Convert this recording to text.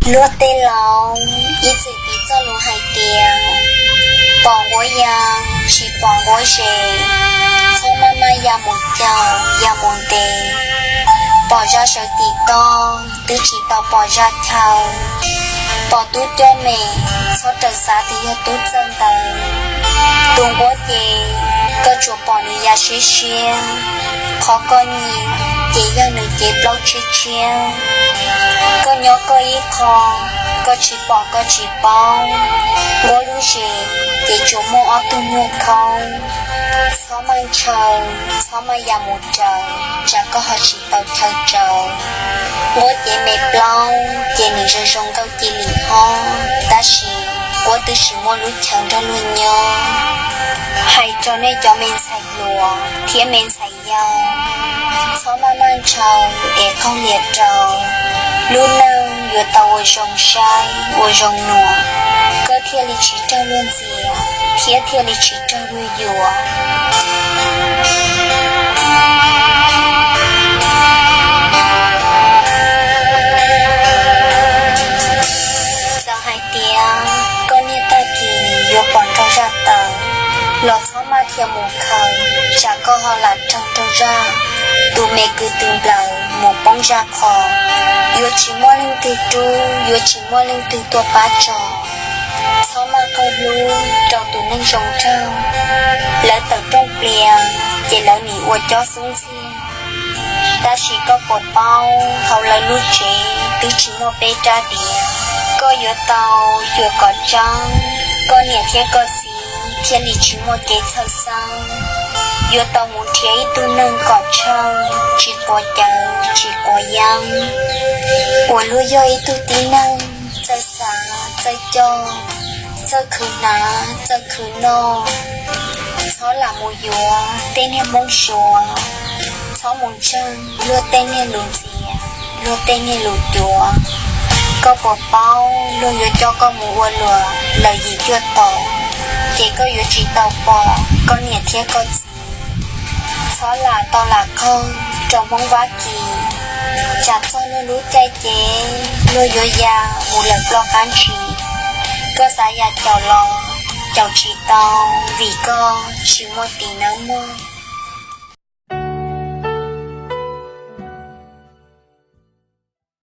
Luag tej laus ib txwm piv txoj lus hais tias, pom nquab ya, tsis pom nquab zes, txhob maj maj ya mus caum ya mus ntes. Pom zaj sawv tim toj twb tsis tau pom zaj chaw, pom tub coj me, txhob raws xav tias yog tub txawj ntawd. Tus nquab ces koj tsuas pom nws ya siab siab, qhov koj nyiam ces yog nws cev plaub tshiab tshiab. Koj nyob koj ib qho, koj tsis pom koj tsis paub, nquab lub zes ces tsuas muaj ob tug nyuag khaub. Txhob maj ntshaw, txhob maj ya mus raws, tsam koj ho tsis tau chaw tsaus. Nquab cev me plaub ces nws zoo zoo nkauj cia li hob, tab sis nquab twb tsis muaj lub chaw nrog luag nyob. Hais rau nej cov me ntxhais hluas thiab me ntxhais yau, txhob maj maj ntshaw es qaug lias rau. Lub neej yuav tau ua zoo saib ua zoo nus, koj thiaj li tsis raug luag ntxias thiab thiaj li tsis raug luag yuam. Txawm hais tias koj niag tag kis yuav pom nrog zaj tawm los txhob maj dhia mus khaws, tsam koj ho lam raug nrog zaj tus me kwv tus nplawm mus poob zaj qhos. Yuav tsis muaj leej twg rub, yuav tsis muaj leej twg tuaj pab tso. Txhob maj qaug hlub rau tus neeg zoo nraug, lawv tawm rooj plias ces lawv nim ua cob xub ntxiag. Tab sis koj puas paub hauv lawv lub tsev twb tsis muaj peb rab diav. Koj yuav tau xyuas kom tseeb, koj niam thiab koj txiv thiaj li tsis muaj kev txhawj xeeb. Yuav tau mus nrhiav ib tug neeg kom tshawj, tsis quav cawv tsis quav yeeb, uas luag yog ib tug tib neeg txawj xav txawj coj, txawj khwv hnav txawj khwv noj. Txhob lam mus yuav tej niag Hmoob Suav, txhob mus ntseeg luag tej niag lus ntxias, luag tej niag lus cuav. Koj puas paub luag yuav coj koj mus ua luam lawm yim cuaj tau, ces koj yuav tsis tau pom koj niam thiab koj txiv. Txhob lam tau lam qaug rau Hmoob Vab Kis, tsam txog luag lub caij ces luag yuav ya mus lawm ploj qab ntshis. Koj xav ya caum los caum tsis tau, vim koj tsis muaj tis nawb mog.